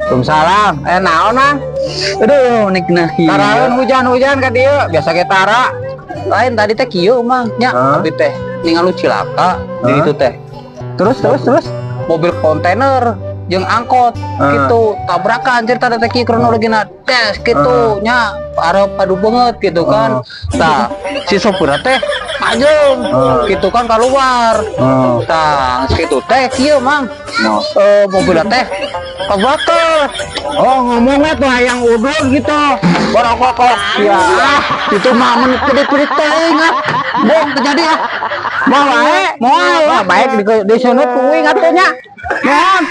Waalaikumsalam. Eh, naon, Mang? Aduh, nik nah kieu. Taraeun hujan-hujan ka dieu, biasa ge tara. Lain, tadi teh kieu, Mang, nya. Hah? Abi teh ningali cilaka di Hah? Itu teh. Terus, terus, terus. Mobil kontainer jeung angkot Hah? Gitu tabrakan cerita teh kieu kronologina tes gitu nya, arep padu banget gitu kan. Tah, si sopir teh ajeng gitu kan keluar. Tah, gitu teh kieu, Mang. No. Eh, mobil teh kebakar. Oh, ngomongnya tuh hayang udud gitu. Borokok ya, ah, itu mah mun pedit-pedit teuing ah. Bong terjadi ah. Mau wae, Moal. Wah, baik di disunut ku uing atuh nya. Mohon.